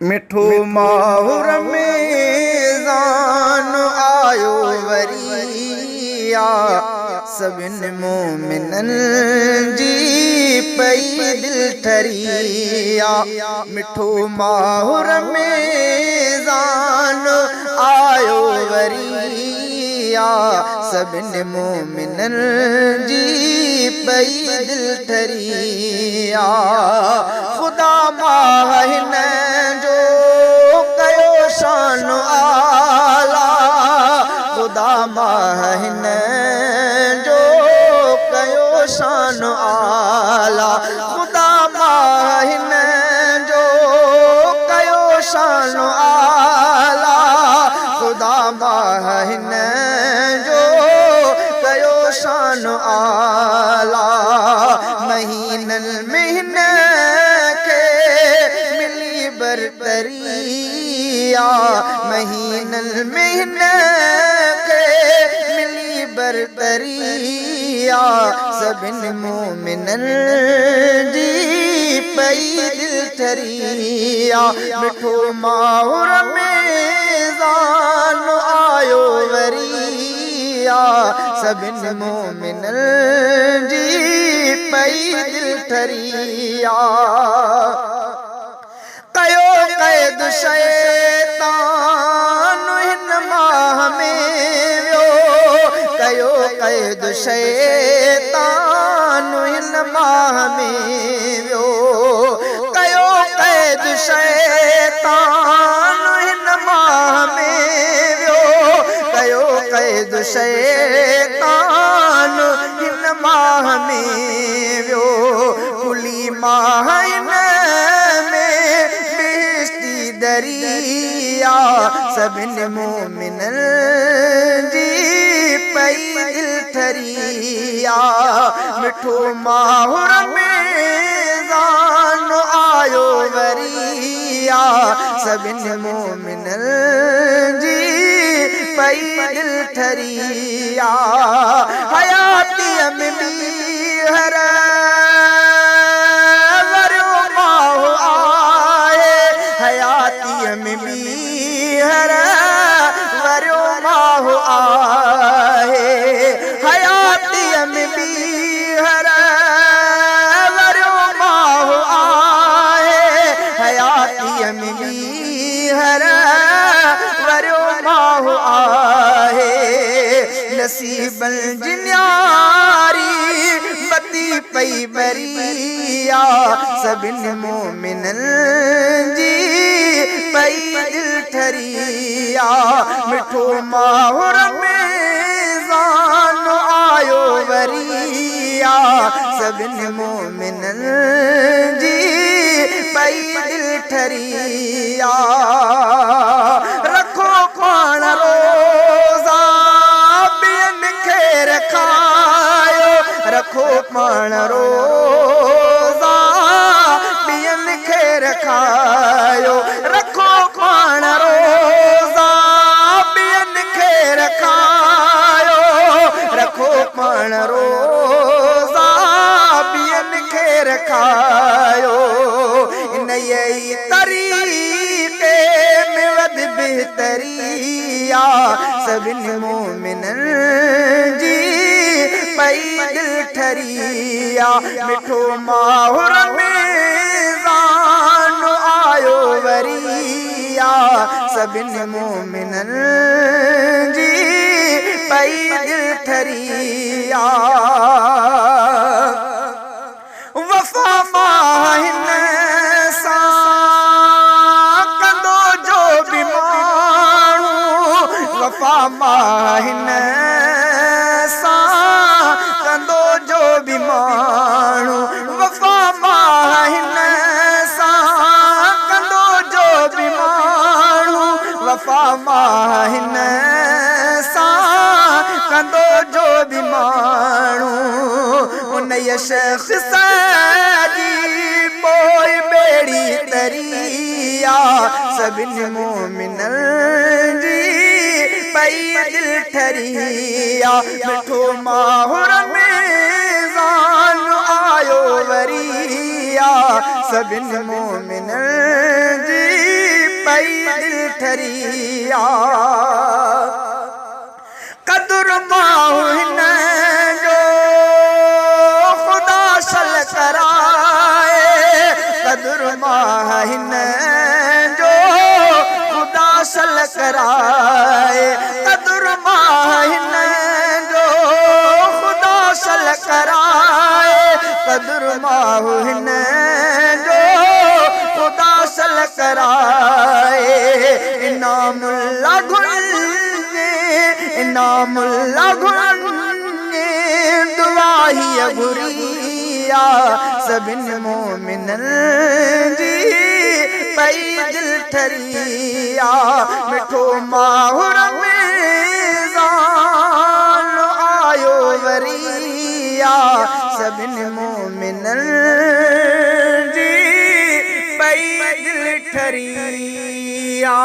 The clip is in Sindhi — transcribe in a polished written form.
مٺو ماهه رمضان آيو وري آ سڀن مومنن جي پئي دل ٺري آ مٺو ماهه رمضان آيو وري آ سڀن مومنن جي پئي دل ٺري آ خدا ماهه هن جو ڪيو شان اعليٰ خدا ماهه هن جو ڪيو شان اعليٰ خدا ماهه هن جو ڪيو شان اعليٰ خدا ماهه هن جو ڪيو شان اعليٰ مهينن ۾ هن کي ملي برتري آ مهينن ۾ هن کي ملي برتري آ سڀن مومنن جي پئي دل ٺري آ مٺو ماهه رمضان آيو وري آ سڀن مومنن جي پئي دل ٺري آ. ڪيو قيد شيطان هن ماهه ۾ ويو ڪيو قيد شيطان هن ماهه ۾ ويو ڪيو قيد شيطان هن ماهه ۾ ويو ڪيو قيد شيطان هن ماهه ۾ ويو کلي ماهه هن ۾ بهشتي دريا سڀن مومنن جي پئي دل ٺري آ مٺو ماهه رمضان آيو وري آ سڀن مومنن جي پئي دل ٺري آ حياتيء ۾ ٻيهر وريو ماهه آهي حياتيء ۾ ٻيهر وريو ماهه آهي حياتيء ۾ ٻيهر وريو ماهه آهي حياتيء ۾ ٻيهر وريو ماهه آهي نصيبن جي نياري بتي پئي ٻري آ سڀن مومنن جي پئي دل ٺري آ مٺو ماهه رمضان آيو وري آ سڀن مومنن جي پئي دل ٺري آ رکو پاڻ روزا ٻين کي رکايو رکو پاڻ روزا ٻين کي رکايو رکو پاڻ روزا ٻين کي رکايو رکو پاڻ روزا ٻين کي رکايو انهيء ئي طريقي ۾ وڌ بهتري آ سڀن مومنن جي پئي دل ٺري آ مٺو ماهه رمضان آيو وري آ سڀن مومنن جي پئي دل ٺري آ. وفا مان هن سان ڪندو جو به ماڻهو وفا مان هن سان ڪندو جو به ماڻهو وفا مان هن سان ڪندو جو به ماڻهو وفا مان هن سان ڪندو جو به ماڻهو انهيء شخص جي پوء ٻيڙي تري آ، سڀن مومنن جي پئي دل ٺري آ، مٺو ماهه رمضان آيو وري آ، سڀن مومنن جي ٺري آ. قدر ماهه هن جو خدا شل ڪرائي قدر ماهه هن جو خدا شل ڪرائي قدر ماهه هن جو خدا شل ڪرائي قدر ماهه هن جو خدا شل ڪرائي انعام الله گل انعام الله گهري دعا هيء گهري آ سڀن مومنن جي پئي دل ٺري آ مٺو ماهه رمضان آيو وري آ سڀن مومنن جي پئي دل ٺري آ.